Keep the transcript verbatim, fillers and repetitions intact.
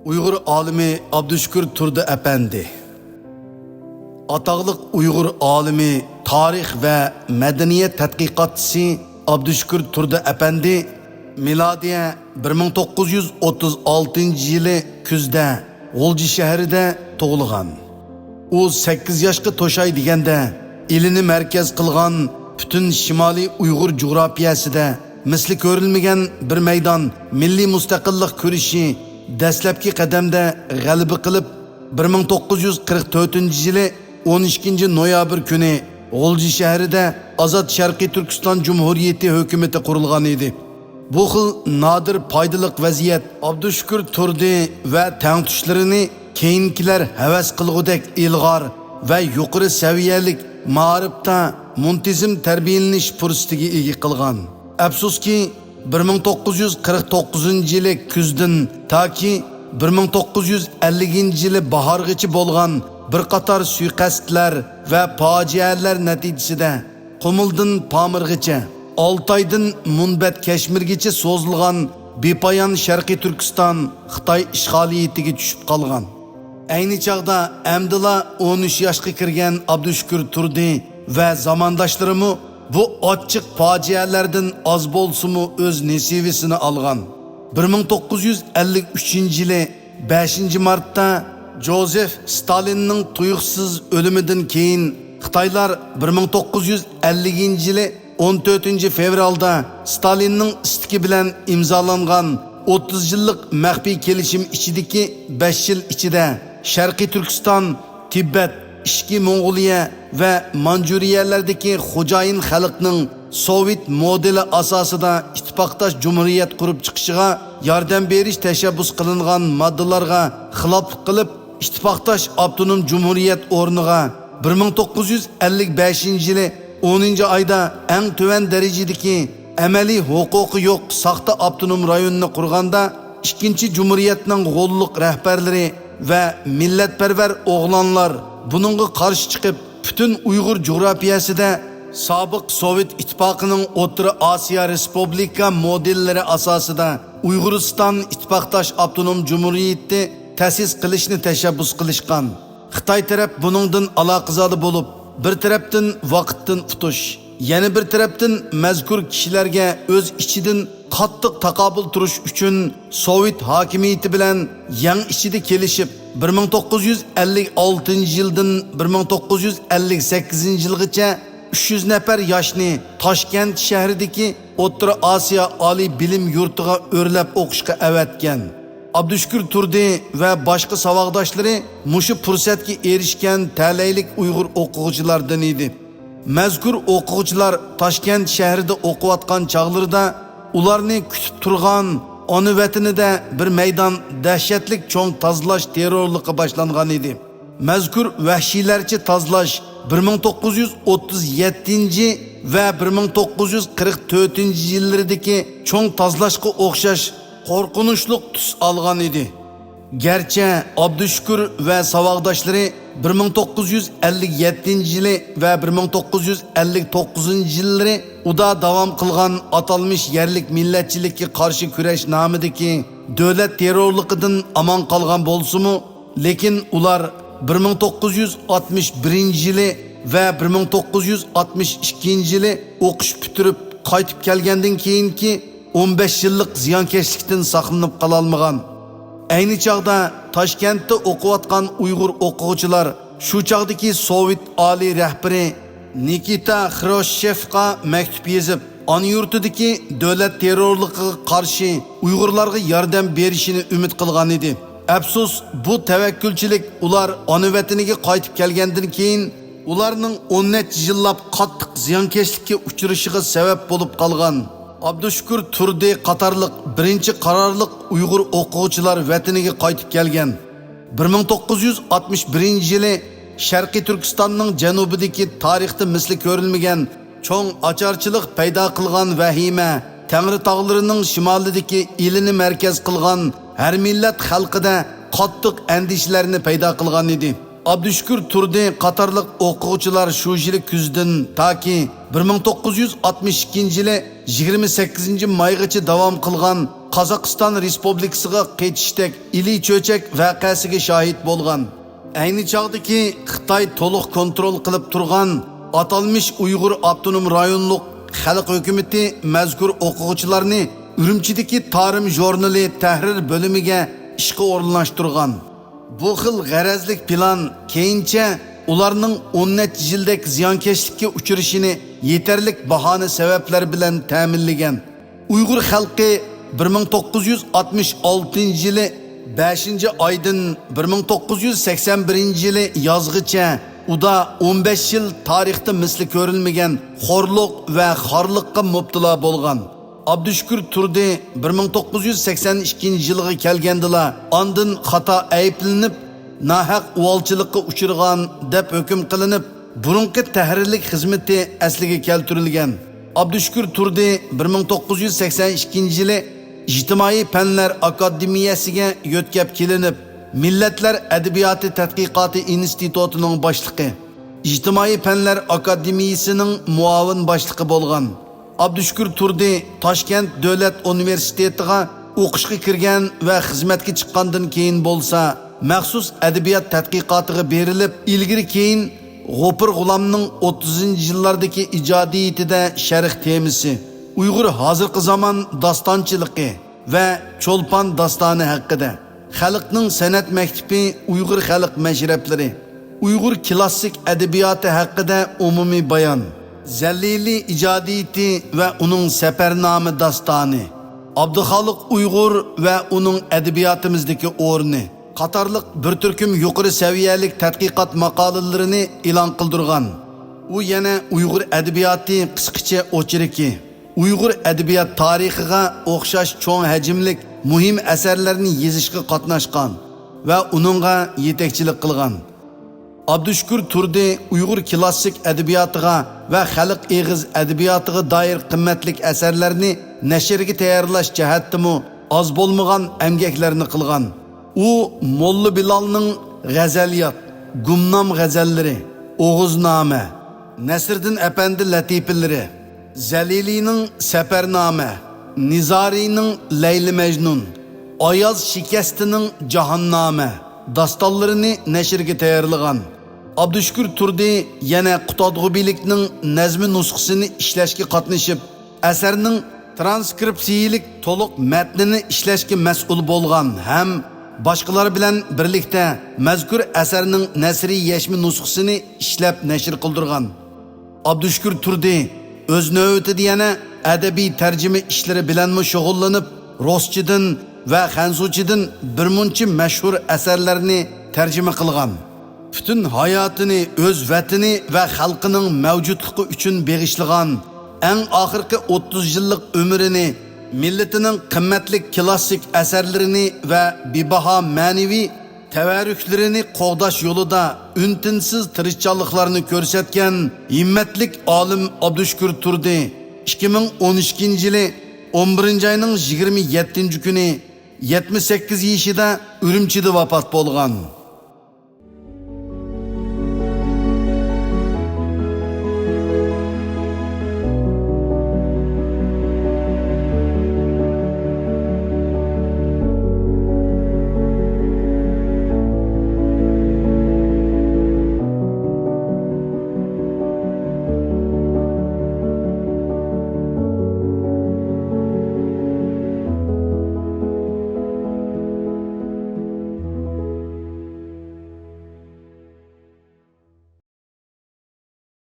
ئۇيغۇر ئالىمى ئابدۇشۈكۈر تۇردى ئەپەندى. ئاتاقلىق ئۇيغۇر ئالىمى، تارىخ ۋە مەدەنىيەت تەتقىقاتچىسى ئابدۇشۈكۈر تۇردى ئەپەندى مىلادىيە بىر مىڭ توققۇز يۈز ئوتتۇز ئالتىنچى يىلى كۈزدە غۇلجا شەھىرىدە تۇغۇلغان. ئۇ سەككىز ياشقا توشاي دېگەندە، ئېلىنى مەركەز قىلغان پۈتۈن شىمالىي ئۇيغۇر جۇغراپىيەسىدە مىسلى كۆرۈلمىگەن بىر مەيدان مىللىي مۇستەقىللىق كۈرىشى دەسلەپكى قەدەمدە غەلىبە قىلىپ، بىر مىڭ توققۇز يۈز قىرىق تۆتىنچى يىلى ئون ئىككىنچى نويابىر كۈنى غۇلجا شەھىرىدە ئازاد شەرقىي تۈركىستان جۇمھۇرىيىتى ھۆكۈمىتى قۇرۇلغان ئىدى. بۇ خىل نادىر پايدىلىق ۋەزىيەت ئابدۇشۈكۈر تۇردى ۋە تەڭتۇشلىرىنى كېيىنكىلەر ھەۋەس قىلغۇدەك ئىلغار ۋە يۇقىرى سەۋىيەلىك مائارىپتا مۇنتىزىم تەربىيەلىنىش پۇرسىتىگە ئىگە قىلغان. ئەپسۇسكى، بىر مىڭ توققۇز يۈز قىرىق توققۇزىنچى يىلى كۈزدىن تاكى بىر مىڭ توققۇز يۈز ئەللىكىنچى يىلى باھارغىچە بولغان بىر قاتار سۇيىقەستلەر ۋە پاجىئەلەر نەتىجىسىدە، قۇمۇلدىن پامىرغىچە، ئالتايدىن مۇنبەت كەشمىرگىچە سوزۇلغان بىپايان شەرقىي تۈركىستان خىتاي ئىشغالىيىتىگە چۈشۈپ قالغان. ئەينى چاغدا ئەمدىلا ئون ئۈچ ياشقا كىرگەن ئابدۇشۈكۈر تۇردى ۋە زامانداشلىرىمۇ بۇ ئاچچىق پاجىئەلەردىن ئاز بولسىمۇ ئۆز نېسىۋىسىنى ئالغان. بىر مىڭ توققۇز يۈز ئەللىك ئۈچىنچى يىلى بەشىنچى مارتتا جوزېف ستالىننىڭ تۇيۇقسىز ئۆلۈمىدىن كېيىن، خىتايلار بىر مىڭ توققۇز يۈز ئەللىكىنچى يىلى ئون تۆتىنچى فېۋرالدا ستالىننىڭ ئىستىكى بىلەن ئىمزالانغان ئوتتۇز يىللىق مەخپىي كېلىشىم ئىچىدىكى بەش يىل ئىچىدە شەرقىي تۈركىستان، تىبەت، ئىچكى موڭغۇلىيە ۋە مانجۇرىيەلەردىكى خوجايىن خەلقنىڭ سوۋېت مودېلى ئاساسىدا ئىتتىپاقداش جۇمھۇرىيەت قۇرۇپ چىقىشىغا ياردەم بېرىش تەشەببۇس قىلىنغان ماددىلارغا خىلاپلىق قىلىپ، ئىتتىپاقداش ئاپتونوم جۇمھۇرىيەت ئورنىغا بىر مىڭ توققۇز يۈز ئەللىك بەشىنچى يىلى ئونىنچى ئايدا ئەڭ تۆۋەن دەرىجىدىكى ئەمەلىي ھوقۇقى يوق ساختا ئاپتونوم رايوننى قۇرغاندا، ئىككىنچى جۇمھۇرىيەتنىڭ غوللۇق رەھبەرلىرى ۋە مىللەتپەرۋەر ئوغلانلار بۇنىڭغا قارشى چىقىپ، پۈتۈن ئۇيغۇر جۇغراپىيەسىدە سابىق سوۋېت ئىتتىپاقىنىڭ ئوتتۇرا ئاسىيا رېسپۇبلىكا مودېللىرى ئاساسىدا ئۇيغۇرىستان ئىتتىپاقداش ئاپتونوم جۇمھۇرىيىتى تەسىس قىلىشنى تەشەببۇس قىلىشقان. خىتاي تەرەپ بۇنىڭدىن ئالاقىزادە بولۇپ، بىر تەرەپتىن ۋاقىتتىن ئۇتۇش، يەنە بىر تەرەپتىن مەزكۇر كىشىلەرگە ئۆز ئىچىدىن قاتتىق تاقابىل تۇرۇش ئۈچۈن سوۋېت ھاكىمىيىتى بىلەن يەڭ ئىچىدە كېلىشىپ، بىر مىڭ توققۇز يۈز ئەللىك ئالتىنچى يىلدىن بىر مىڭ توققۇز يۈز ئەللىك سەككىزىنچى يىلغىچە ئۈچ يۈز نەپەر ياشنى تاشكەنت شەھىرىدىكى ئوتتۇرا ئاسىيا ئالىي بىلىم يۇرتىغا ئۆرلەپ ئوقۇشقا ئەۋەتكەن. ئابدۇشۈكۈر تۇردى ۋە باشقا ساۋاقداشلىرى مۇشۇ پۇرسەتكە ئېرىشكەن تەلەيلىك ئۇيغۇر ئوقۇغۇچىلاردىن ئىدى. مەزكۇر ئوقۇغۇچىلار تاشكەنت شەھىرىدە ئوقۇۋاتقان چاغلىرىدا ئۇلارنى كۈتۈپ تۇرغان ئانا ۋەتىنىدە بىر مەيدان دەھشەتلىك چوڭ تازىلاش تېررورلۇقى باشلانغان ئىدى. مەزكۇر ۋەھشىيلەرچە تازىلاش بىر مىڭ توققۇز يۈز ئوتتۇز يەتتىنچى ۋە بىر مىڭ توققۇز يۈز قىرىق تۆتىنچى يىللىرىدىكى چوڭ تازىلاشقا ئوخشاش قورقۇنچلۇق تۈس ئالغان ئىدى. گەرچە ئابدۇشۈكۈر ۋە ساۋاقداشلىرى بىر مىڭ توققۇز يۈز ئەللىك يەتتىنچى يىلى ۋە بىر مىڭ توققۇز يۈز ئەللىك توققۇزىنچى يىللىرى ئۇدا داۋام قىلغان ئاتالمىش يەرلىك مىللەتچىلىككە قارشى كۈرەش نامىدىكى دۆلەت تېررورلۇقىدىن ئامان قالغان بولسىمۇ، لېكىن ئۇلار بىر مىڭ توققۇز يۈز ئاتمىش بىرىنچى يىلى ۋە بىر مىڭ توققۇز يۈز ئاتمىش ئىككىنچى يىلى ئوقۇش پۈتتۈرۈپ قايتىپ كەلگەندىن كېيىنكى ئون بەش يىللىق زىيانكەشلىكتىن ساقلىنىپ قالالمىغان. ئەينى چاغدا تاشكەنتتە ئوقۇۋاتقان ئۇيغۇر ئوقۇغۇچىلار شۇ چاغدىكى سوۋېت ئالىي رەھبىرى نىكىتا خرۇشچېۋقا مەكتۇپ يېزىپ، ئانا يۇرتىدىكى دۆلەت تېررورلۇقىغا قارشى ئۇيغۇرلارغا ياردەم بېرىشىنى ئۈمىد قىلغان ئىدى. ئەپسۇس، بۇ تەۋەككۈلچىلىك ئۇلار ئانا ۋەتىنىگە قايتىپ كەلگەندىن كېيىن ئۇلارنىڭ ئون نەچچە يىللاپ قاتتىق زىيانكەشلىككە ئۇچرىشىغا سەۋەب بولۇپ قالغان. ئابدۇشۈكۈر تۇردى قاتارلىق بىرىنچى قارارلىق ئۇيغۇر ئوقۇغۇچىلار ۋەتىنىگە قايتىپ كەلگەن. بىر مىڭ توققۇز يۈز ئاتمىش بىرىنچى يىلى شەرقىي تۈركىستاننىڭ جەنۇبىدىكى تارىختا مىسلى كۆرۈلمىگەن چوڭ ئاچارچىلىق پەيدا قىلغان ۋەھىمە تەڭرىتاغلىرىنىڭ شىمالىدىكى ئېلىنى مەركەز قىلغان ھەر مىللەت خەلقىدە قاتتىق ئەندىشىلەرنى پەيدا قىلغان ئىدى. ئابدۇشۈكۈر تۇردى قاتارلىق ئوقۇغۇچىلار شۇ يىلى كۈزدىن تاكى بىر مىڭ توققۇز يۈز ئاتمىش ئىككىنچى يىلى يىگىرمە سەككىزىنچى مايغىچە داۋام قىلغان قازاقىستان رېسپۇبلىكىسىغا قېچىشتەك ئىلى چۆچەك ۋەقەسىگە شاھىت بولغان. ئەينى چاغدىكى خىتاي تولۇق كونترول قىلىپ تۇرغان ئاتالمىش ئۇيغۇر ئاپتونوم رايونلۇق خەلق ھۆكۈمىتى مەزكۇر ئوقۇغۇچىلارنى ئۈرۈمچىدىكى تارىم ژۇرنىلى تەھرىر بۆلۈمىگە ئىشقا ئورۇنلاشتۇرغان. بۇ خىل غەرەزلىك پىلان كېيىنچە ئۇلارنىڭ ئون نەچچە يىلدەك زىيانكەشلىككە ئۇچرىشىنى يېتەرلىك باھانە سەۋەبلەر بىلەن تەمىنلىگەن. ئۇيغۇر خەلقى بىر مىڭ توققۇز يۈز ئاتمىش ئالتىنچى يىلى بەشىنچى ئايدىن بىر مىڭ توققۇز يۈز سەكسەن بىرىنچى يىلى يازغىچە ئۇدا ئون بەش يىل تارىختا مىسلى كۆرۈلمىگەن خورلۇق ۋە خارلىققا مۇپتىلا بولغان. ئابدۇشۈكۈر تۇردى بىر مىڭ توققۇز يۈز سەكسەن ئىككىنچى يىلغا كەلگەندىلا ئاندىن خاتا ئەيىبلىنىپ، ناھەق ئۇۋالچىلىققا ئۇچرىغان دەپ ھۆكۈم قىلىنىپ، بۇرۇنقى تەھرىرلىك خىزمىتى ئەسلىگە كەلتۈرۈلگەن. ئابدۇشۈكۈر تۇردى بىر مىڭ توققۇز يۈز سەكسەن ئىككىنچى يىلى ئىجتىمائىي پەنلەر ئاكادېمىيەسىگە يۆتكەپ كېلىنىپ، مىللەتلەر ئەدەبىياتى تەتقىقاتى ئىنستىتۇتىنىڭ باشلىقى، ئىجتىمائىي پەنلەر ئاكادېمىيىسىنىڭ مۇئاۋىن باشلىقى بولغان. ئابدۇشۈكۈر تۇردى تاشكەنت دۆلەت ئۇنىۋېرسىتېتىغا ئوقۇشقا كىرگەن ۋە خىزمەتكە چىققاندىن كېيىن بولسا، مەخسۇس ئەدەبىيات تەتقىقاتىغا بېرىلىپ، ئىلگىرى كېيىن غوپۇر غۇلامنىڭ ئوتتۇزىنچى يىللاردىكى ئىجادىيىتىدە شەرق تېمىسى، ئۇيغۇر ھازىرقى زامان داستانچىلىقى ۋە چولپان داستانى ھەققىدە، خەلقنىڭ سەنئەت مەكتىپى، ئۇيغۇر خەلق مەشرەپلىرى، ئۇيغۇر كىلاسسىك ئەدەبىياتى ھەققىدە ئومۇمىي بايان، زەلىلى ئىجادىيىتى ۋە ئۇنىڭ سەپەرنامە داستانى، ئابدۇخالىق ئۇيغۇر ۋە ئۇنىڭ ئەدەبىياتىمىزدىكى ئورنى قاتارلىق بىر تۈركۈم يۇقىرى سەۋىيەلىك تەتقىقات ماقالىلىرىنى ئېلان قىلدۇرغان. ئۇ يەنە ئۇيغۇر ئەدەبىياتى قىسقىچە ئوچېركى، ئۇيغۇر ئەدەبىيات تارىخىغا ئوخشاش چوڭ ھەجىملىك مۇھىم ئەسەرلەرنى يېزىشقا قاتناشقان ۋە ئۇنىڭغا يېتەكچىلىك قىلغان. ئابدۇشۈكۈر تۇردى ئۇيغۇر كىلاسسىك ئەدەبىياتىغا ۋە خەلق ئېغىز ئەدەبىياتىغا دائىر قىممەتلىك ئەسەرلەرنى نەشرگە تەييارلاش جەھەتتىمۇ ئاز بولمىغان ئەمگەكلەرنى قىلغان. ئۇ موللا بىلالنىڭ غەزەلىيات، گۇمنام غەزەللىرى، ئوغۇزنامە، نەسىردىن ئەپەندى لەتىپىلىرى، زەلىلىنىڭ سەپەرنامە، نىزارىنىڭ لەيلى مەجنۇن، ئاياز شىكەستىنىڭ جاھاننامە داستانلىرىنى نەشرگە تەييارلىغان. ئابدۇشۈكۈر تۇردى يەنە قۇتادغۇبىلىكنىڭ نەزمى نۇسخىسىنى ئىشلەشكە قاتنىشىپ، ئەسەرنىڭ ترانسكرىپسىيىلىك تولۇق مەتنىنى ئىشلەشكە مەسئۇل بولغان ھەم باشقىلار بىلەن بىرلىكتە مەزكۇر ئەسەرنىڭ نەسرىي يەشمە نۇسخىسىنى ئىشلەپ نەشر قىلدۇرغان. ئابدۇشۈكۈر تۇردى ئۆز نۆۋىتىدە يەنە ئەدەبىي تەرجىمە ئىشلىرى بىلەنمۇ شۇغۇللىنىپ، رۇسچىدىن ۋە خەنزۇچىدىن بىرمۇنچە مەشھۇر ئەسەرلەرنى تەرجىمە قىلغان. پۈتۈن ھاياتىنى ئۆز ۋەتىنى ۋە خەلقىنىڭ مەۋجۇتلۇقى ئۈچۈن بېغىشلىغان، ئەڭ ئاخىرقى ئوتتۇز يىللىق ئۆمرىنى مىللىتىنىڭ قىممەتلىك كىلاسسىك ئەسەرلىرىنى ۋە بىباھا مەنىۋى تەۋەررۈكلىرىنى قوغداش يولىدا ئۈن-تىنسىز تىرىشچانلىقلارنى كۆرسەتكەن ھىممەتلىك ئالىم ئابدۇشۈكۈر تۇردى ئىككى مىڭ ئون ئىككىنچى يىلى ئون بىرىنچى ئاينىڭ يىگىرمە يەتتىنچى كۈنى يەتمىش سەككىز يېشىدا ئۈرۈمچىدە ۋاپات بولغان.